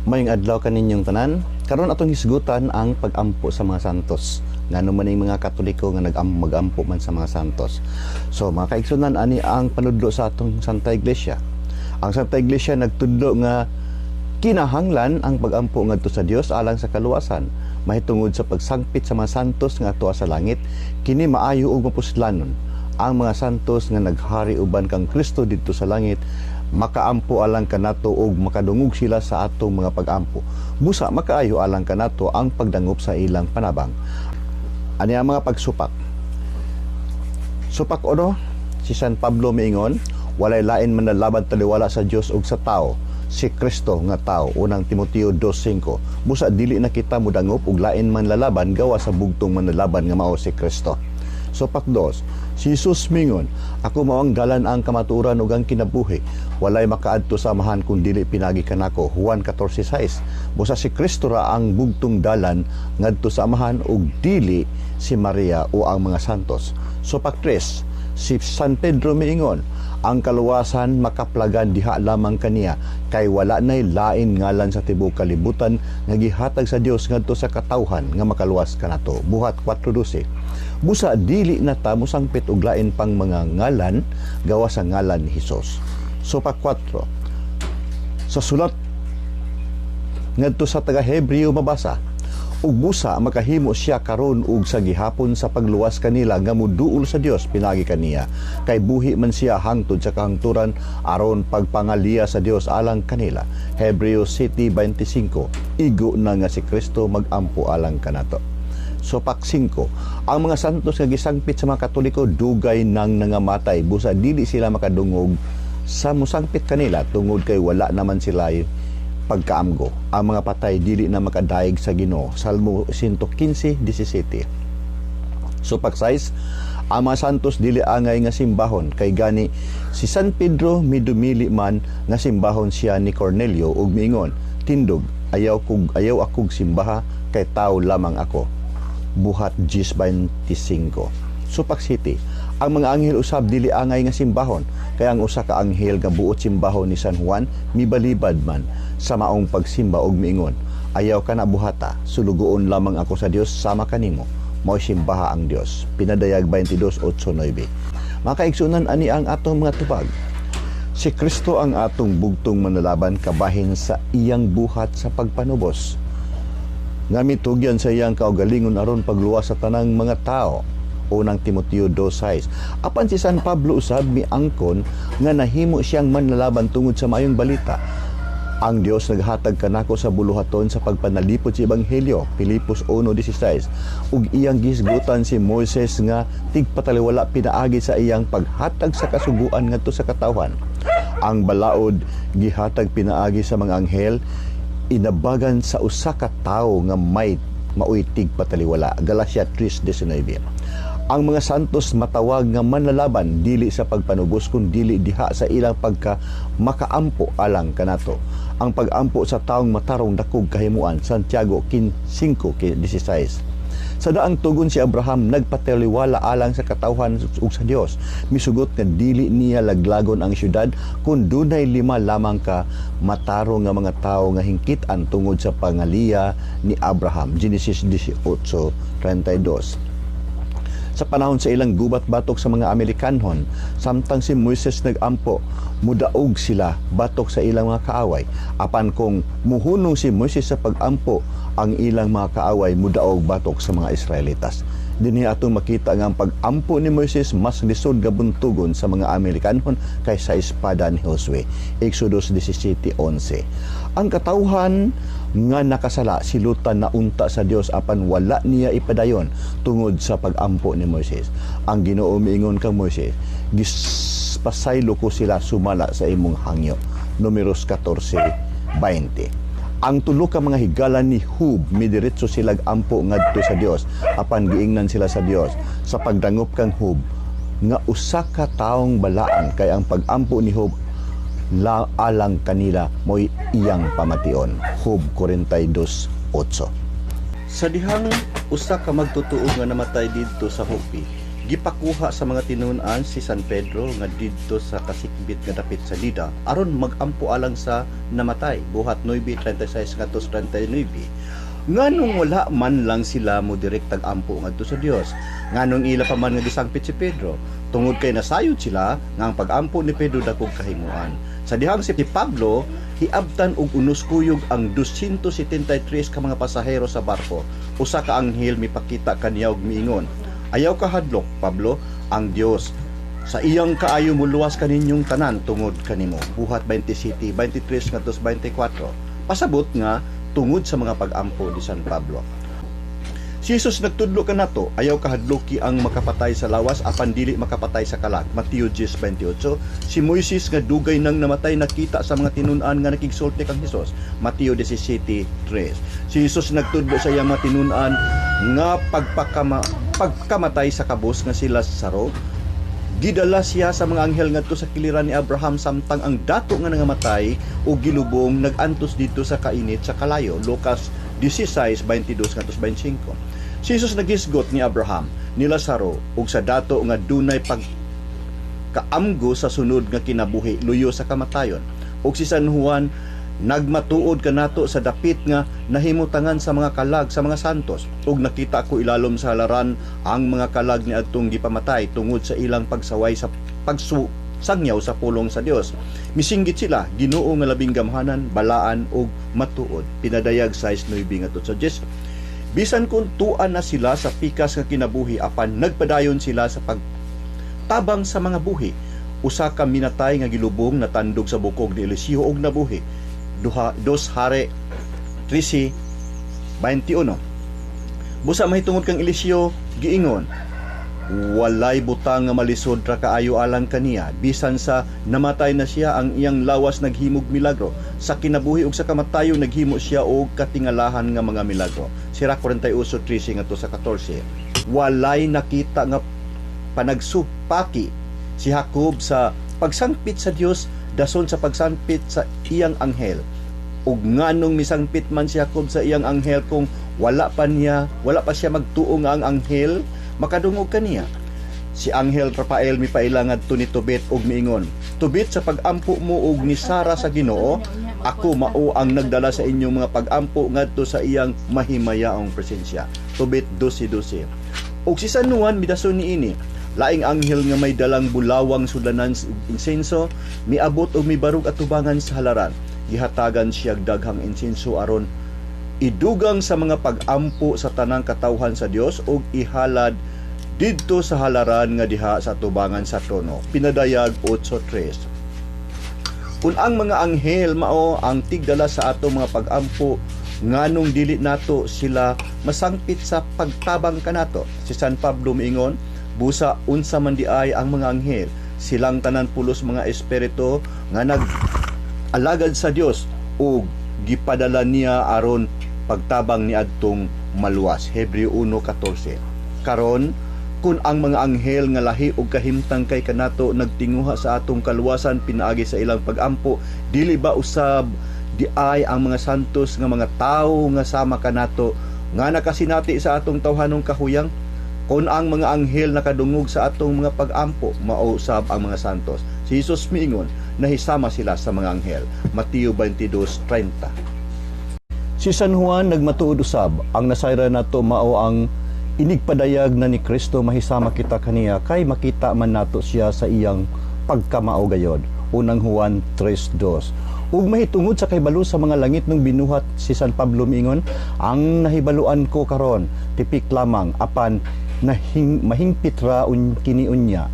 Maayong adlaw kaninyong tanan. Karon atong hisgutan ang pag-ampo sa mga santos. Ngano man ning mga Katoliko nga nag magampo man sa mga santos? So, mga kaigsunan, ani ang panudlo sa atong Santa Iglesia. Ang Santa Iglesia nagtudlo nga kinahanglan ang pag-ampo ngadto sa Dios alang sa kaluwasan mahitungod sa pagsangpit sa mga santos nga atua sa langit. Kini maayo ug mapuslanon. Ang mga santos nga naghari uban kang Kristo didto sa langit makaampo alang kanato ug makadungog sila sa atong mga pag-ampo. Busa makaayo alang kanato ang pagdangop sa ilang panabang. Ani ang mga pagsupak. Supak uno, si San Pablo miingon, "Walay lain manlalaban taliwala sa Dios ug sa tao, si Kristo nga tao." Unang Timoteo 2:5. Busa dili na kita mudangop og lain manlalaban gawa sa bugtong manlalaban nga mao si Kristo. Supak dos, si Jesus mingon, "Ako mao ang dalan, ang kamatuoran ug ang kinabuhi. Walay makaadto sa Amahan kung dili pinagi kanako." Juan 14:6. Busa si Kristo ra ang bugtong dalan ngadto sa Amahan ug dili si Maria o ang mga santos. Supak tres, si San Pedro miingon, "Ang kaluwasan makaplagan diha lamang kaniya kay wala nay lain ngalan sa tibuok kalibutan nga gihatag sa Dios ngadto sa katawhan nga makaluwas kanato." Buhat 4:12. Busa dili na ta mosangpit og lain pang mga ngalan gawas sa ngalan ni Hesus. Supak 4. Sa sulat ngadto sa taga Hebreo mabasa, "Ug busa makahimo siya karon ug sa gihapon sa pagluwas kanila nga muduol sa Dios pinagi kaniya, kay buhi man siya hangtod sa kahangturan aron pagpangaliya sa Dios alang kanila." Hebreo 7:25. Igo na nga si Kristo magampo alang kanato. Supak 5. Ang mga santos nga gisangpit sa mga Katoliko dugay nang nangamatay, busa dili sila makadungog sa musangpit kanila tungod kay wala naman sila pagkaamgo. Ang mga patay dili na makadayeg sa Ginoo. Salmo 115:17. Supak 6, ang mga santos dili angay nga simbahon, kay gani si San Pedro midumili man nga simbahon siya ni Cornelio ug miingon, "Tindog, ayaw akog simbaha kay tao lamang ako." Buhat 10:25. Supak 7, ang mga anghel usab dili angay nga simbahon, kay ang usa ka anghel nga buot simbahon ni San Juan mibalibad man sa maong pagsimba ug miingon, "Ayaw kana buhata, sulugoon lamang ako sa Dios sama kanimo, mao simbaha ang Dios." Pinadayag 22:8-9. Mga kaigsunan, ani ang atong mga tubag. Si Kristo ang atong bugtong manlalaban kabahin sa iyang buhat sa pagpanubos nga mitugyan sa iyang kaugalingon aron pagluwas sa tanang mga tao. Unang Timoteo 2:6. Apan si San Pablo usab miangkon nga nahimo siyang manlalaban tungod sa Maayong Balita. "Ang Dios naghatag kanako sa buluhaton sa pagpanalipod sa ebanghelyo." Filipos 1:16. Ug iyang gisgutan si Moises nga tigpataliwala pinaagi sa iyang paghatag sa kasuguan ngadto sa katawhan. Ang balaod gihatag pinaagi sa mga anghel, inabagan sa usa ka tawo nga may maoy tigpataliwala. Galacia 3:19. Ang mga santos matawag nga manlalaban dili sa pagpanubos kun dili diha sa ilang pagka makaampo alang kanato. Ang pag-ampo sa taong matarong dakog kahimuan. Santiago 5:16. Sa daang tugon, si Abraham nagpataliwala alang sa katawhan ug sa Dios. Misugot nga dili niya laglagon ang syudad kung dunay lima lamang ka matarong nga mga tawo nga hingkitan tungod sa pangaliya ni Abraham. Genesis 18:32. Sa panahon sa ilang gubat batok sa mga Amerikanhon, samtang si Moises nagampo, mudaog sila batok sa ilang mga kaaway. Apan kung muhunong si Moises sa pagampo, ang ilang mga kaaway mudaog batok sa mga Israelitas. Dinhi atong makita nga ang pag-ampo ni Moises mas lisod nga buntugon sa mga Amerikanhon kaysa espada ni Josue. Exodus 17:11. Ang katawhan nga nakasala silutan na unta sa Dios, apan wala niya ipadayon tungod sa pag-ampo ni Moises. Ang Ginoo miingon kang Moises, "Gispasaylo ko sila sumala sa imong hangyo." Numeros 14:20. Ang tulo ka mga higala ni Job midiretso sila ampo ngadto sa Dios, apan giingnan sila sa Dios sa pagdangop kang Job nga usa ka taong balaan, kay ang pag-ampo ni Job la alang kanila mo'y iyang pamation. Job 42:8. Sa dihang usa ka magtotoo nga namatay didto sa Joppe, Gipakuha sa mga tinun-an si San Pedro nga didto sa kasikbit nga dapit sa Lida aron magampo alang sa namatay. Buhat 9:36 ngadto 39. Nganong wala man lang sila mo direktag ampo ngadto sa Dios? Nganong ila pa man nga gisangpit si Pedro? Tungod kay nasayod sila nga ang pag-ampo ni Pedro dakog kahimuan. Sa dihang si Pablo hiabtan og unos kuyog ang 273 ka mga pasahero sa barko, usa ka anghel mipakita kaniya og miingon, "Ayaw kahadlok, Pablo, ang Dios sa iyang kaayo muluwas kaninyong tanan tungod kanimo." Buhat 27:23 ngadto 24. Pasabot nga tungod sa mga pag-ampo ni San Pablo. Si Jesus nagtudlo kanato, ayaw kahadloki ang makapatay sa lawas apan dili makapatay sa kalag. Mateo 10:28. Si Moises nga dugay nang namatay nakita sa mga tinun-an nga nakigsulti kang Hesus. Mateo 17:3. Si Jesus nagtudlo sa iyang mga tinun-an nga pagkamatay sa kabus nga si Lazaro, gidala siya sa mga anghel ngadto sa kiliran ni Abraham, samtang ang dato nga nangamatay o gilubong nag-antos dito sa kainit sa kalayo. Lucas 16:22 ngadto 25. Si Jesus naghisgot ni Abraham, ni Lazaro ug sa dato nga dunay pag kaamgo sa sunod nga kinabuhi luyo sa kamatayon. Ug si San Juan nagmatuod kanato sa dapit nga nahimutangan sa mga kalag sa mga santos, ug nakita ko ilalom sa halaran ang mga kalag ni adtong gipamatay tungod sa ilang pagsaway sa pagsu sangyaw sa pulong sa Dios. Misinggit sila, "Ginoo nga labing gamhanan, balaan ug matuod." Pinadayag 6:9 ngadto sa 10. Bisan kung tuan na sila sa pikas nga kinabuhi, apan nagpadayon sila sa pagtabang sa mga buhi. Usa ka minatay nga gilubong natandog sa bukog ni Eliseo og nabuhi. Duha Dos Hare 13:21. Busa mahitungod kang Eliseo giingon, "Walay butang nga malisod ra kaayo alang kaniya." Bisan sa namatay na siya, ang iyang lawas naghimog milagro. Sa kinabuhi ug sa kamatayon naghimo siya og katingalahan nga mga milagro. Sirach 48:13 ngadto sa 14. Walay nakita nga panagsupaki si Jacob sa pagsangpit sa Dios dason sa pagsangpit sa iyang anghel. Ug nganong misangpit man si Jacob sa iyang anghel kung wala pa siya magtuo nga ang anghel makadungog kaniya? Si Anghel Rafael mipaila ngadto ni Tobit og miingon, "Tobit, sa pag-ampo mo og ni Sara sa Ginoo, ako mao ang nagdala sa inyong mga pag-ampo ngadto sa iyang mahimayaong presensya." Tobit 12:12. Ug si San Juan midason niini, laing anghel nga may dalang bulawang sudlanan ug insenso miabot og mibarog atubangan sa halaran. Gihatagan siya daghang insenso aron idugang sa mga pag-ampo sa tanang katawhan sa Dios ug ihalad didto sa halaran nga diha sa tubangan sa trono. Pinadayag 8:3. Kung ang mga anghel mao ang tigdala sa ato mga pag-ampo, nganong dili nato sila masangpit sa pagtabang kanato? Si San Pablo miingon, busa unsa man di ay ang mga anghel, silang tanan pulos mga espiritu nga nag alagad sa Dios ug gipadala niya aron pagtabang ni adtong maluwas. Hebreo 1:14. Karon, kun ang mga anghel nga lahi og kahimtang kay kanato nagtinguha sa atong kaluwasan pinaagi sa ilang pagampo, dili ba usab di ay ang mga santos nga mga tawo nga sama kanato nga nakasinati sa atong tawhanong kahuyang? Kung ang mga anghel nakadungog sa atong mga pag-ampo, mao usab ang mga santos. Si Jesus miingon, nahisama sila sa mga anghel. Mateo 22:30. Si San Juan nagmatuod usab, ang nasayran nato mao ang inigpadayag na ni Kristo, mahisama kita kaniya kay makita man nato siya sa iyang pagkamao gayod. Unang Juan 3:2. Ug mahitungod sa kahibalo sa mga langit nung binuhat, si San Pablo miingon, "Ang nahibaluan ko karon tipik lamang, apan mahingpit ra kini unya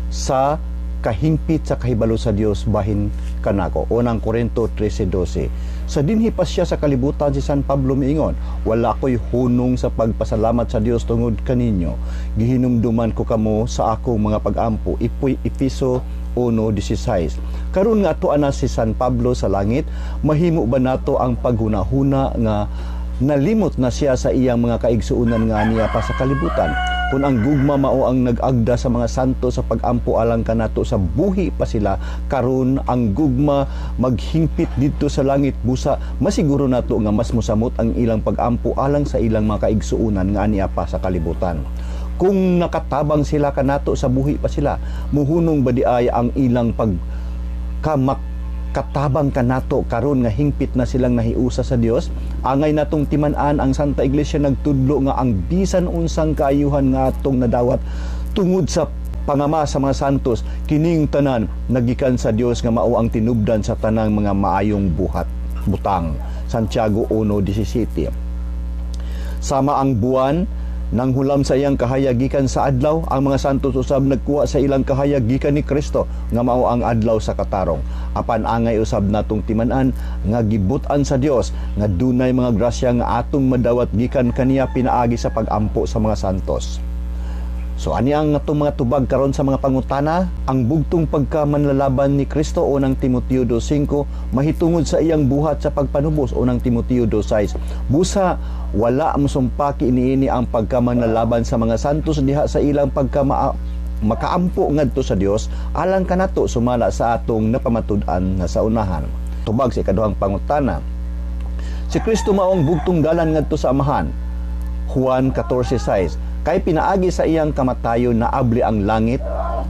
sa kahingpit sa kahibalo sa Dios bahin kanako." Unang Korinto 13:12. Sa dinhi pa siya sa kalibutan, si San Pablo miingon, "Wala ko'y hunong sa pagpasalamat sa Dios tungod kaninyo. Gihinumduman ko kamo sa akong mga pag-ampo." Ipoy Epeso 1:16. Karon nga ato ana si San Pablo sa langit, mahimo ba nato ang paghunahuna nga nalimot na siya sa iyang mga kaigsuonan nga niya pa sa kalibutan? Kung ang gugma mao ang nag-agda sa mga santo sa pag-ampo alang kanato sa buhi pa sila, karon ang gugma maghingpit didto sa langit, busa masiguro nato nga mas mosamot ang ilang pag-ampo alang sa ilang mga kaigsuonan nga ania pa sa kalibutan. Kung nakatabang sila kanato sa buhi pa sila, muhunong ba diay ang ilang pag katabang kanato karon nga hingpit na silang nahiusa sa Dios? Angay natong timan-an, ang Santa Iglesia nagtudlo nga ang bisan unsang kaayuhan nga atong nadawat tungod sa pangama sa mga santos, kining tanan nagikan sa Dios nga mao ang tinubdan sa tanang mga maayong buhat butang. Santiago 1:17. Sama ang buwan nang hulam sa iyang kahayag gikan sa adlaw, ang mga santos usab nagkuha sa ilang kahayag gikan ni Kristo nga mao ang adlaw sa katarong. Apan angay usab natong timan-an nga gibut-an sa Dios nga dunay mga grasya nga atong madawat gikan kaniya pinaagi sa pag-ampo sa mga santos. So ani ang atong mga tubag karon sa mga pangutana: ang bugtong pagkamanlalaban ni Kristo, Unang Timoteo 2:5, mahitungod sa iyang buhat sa pagpanubos, Unang Timoteo 2:6. Busa wala mosumpaki niini ang pagkamanlalaban sa mga santos diha sa ilang pagka makaampo ngadto sa Dios alang kanato, sumala sa atong napamatud-an nga sa unahan. Tubag sa ikaduhang pangutana. Si Kristo mao ang bugtong dalan ngadto sa Amahan. Juan 14:6. Kay pinaagi sa iyang kamatayon naabli ang langit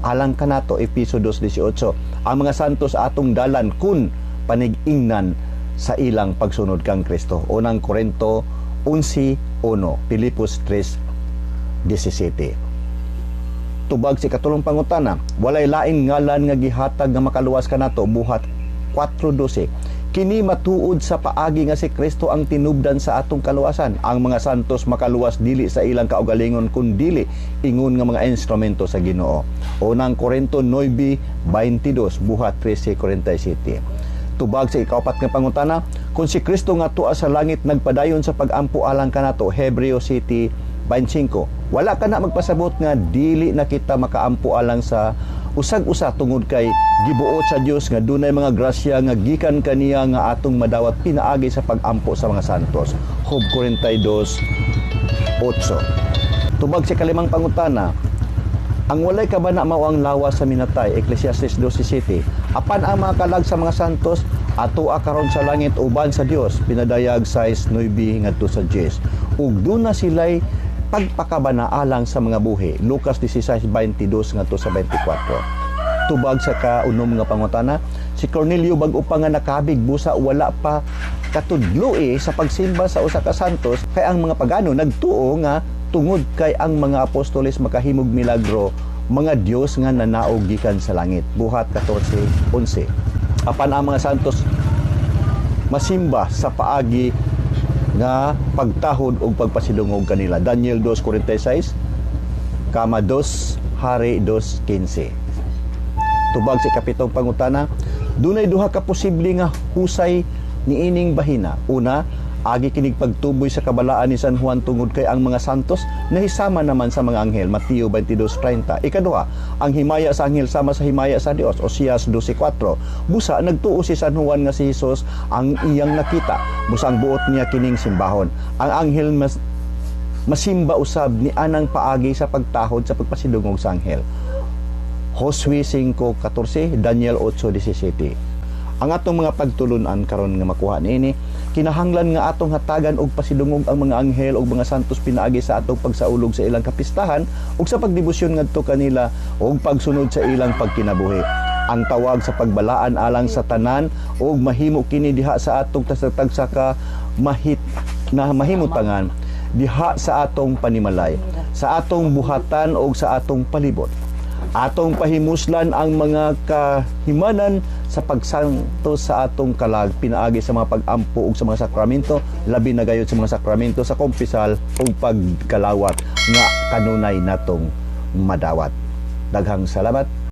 alang kanato, Efeso 2:18. Ang mga santos atong dalan kun panig-ingnan sa ilang pagsunod kang Kristo. Unang Korinto 11:1, Pilipos 3:17. Tubag sa ikatulong pangutana, walay laing ngalan nga gihatag nga makaluwas kanato, Buhat 4:12. Kini matuod sa paagi nga si Kristo ang tinubdan sa atong kaluwasan. Ang mga santos makaluwas dili sa ilang kaugalingon kundili ingon nga mga instrumento sa Ginoo. Unang Korinto 9:22, Buhat 13:47. Tubag sa ikaapat nga pangutana, kung si Kristo nga tuwa sa langit nagpadayon sa pag-ampo alang kanato, Hebreo 7:25. Wala ka na magpasabot nga dili na kita makaampo alang sa usag-usa tungod kay gibuot sa Dios nga dunay mga grasya nga gikan kaniya nga atong madawat pinaagi sa pag-ampo sa mga santos. Job 42:8. Tubag sa kalimang pangutana, ang walay kabana mao ang lawas sa minatay, Ecclesiastes 12:7. Apan ang mga kalag sa mga santos atoa karon sa langit uban sa Dios, Pinadayag 6:9 ngadto sa 10. Ug duna sila'y pagpakabana alang sa mga buhi, Lucas 16:22 ngadto sa 24. Tubag sa kaunom nga pangutana, si Cornelio bag-o pa nga nakabig busa wala pa katudloi sa pagsimba sa usa ka santos, kay ang mga pagano nagtuo nga tungod kay ang mga apostoles makahimog milagro, mga Dios nga nanaog gikan sa langit, Buhat 14:11. Apan ang mga santos masimba sa paagi nga pagtahod ug pagpasidungog kanila, Daniel 2:46, Kama 2 Hari 2:15. Tubag sa ikapitong pangutana, dunay duha ka posible nga husay niining bahina. Una, agi kinig pagtuboy sa kabalaan ni San Juan tungod kay ang mga santos nahisama naman sa mga anghel, Mateo 22:30. Ikaduha, ang himaya sa anghel sama sa himaya sa Dios, Osias 12:4. Busa nagtuo si San Juan nga si Jesus ang iyang nakita. Busa ang buot niya kining simbahon. Ang anghel mas masimba usab ni anang paagi sa pagtahod sa pagpasidungog sa anghel. Josue 5:14, Daniel 8:17. Ang atong mga pagtulunan karon nga makuha niini, kinahanglan nga atong hatagan og pasidungog ang mga anghel ug mga santos pinaagi sa atong pagsaulog sa ilang kapistahan ug sa pagdebosyon ngadto kanila ug pagsunod sa ilang pagkinabuhi. Ang tawag sa pagbalaan alang sa tanan ug mahimo kini diha sa atong tagsa ka mahit na mahimutangan diha sa atong panimalay, sa atong buhatan o sa atong palibot. Atong pahimuslan ang mga kahimanan sa pagsanto sa atong kalag pinaagi sa mga pag-ampo ug sa mga sakramento, labi na gayud sa mga sakramento sa kumpisal ug pagkalawat nga kanunay natong madawat. Daghang salamat.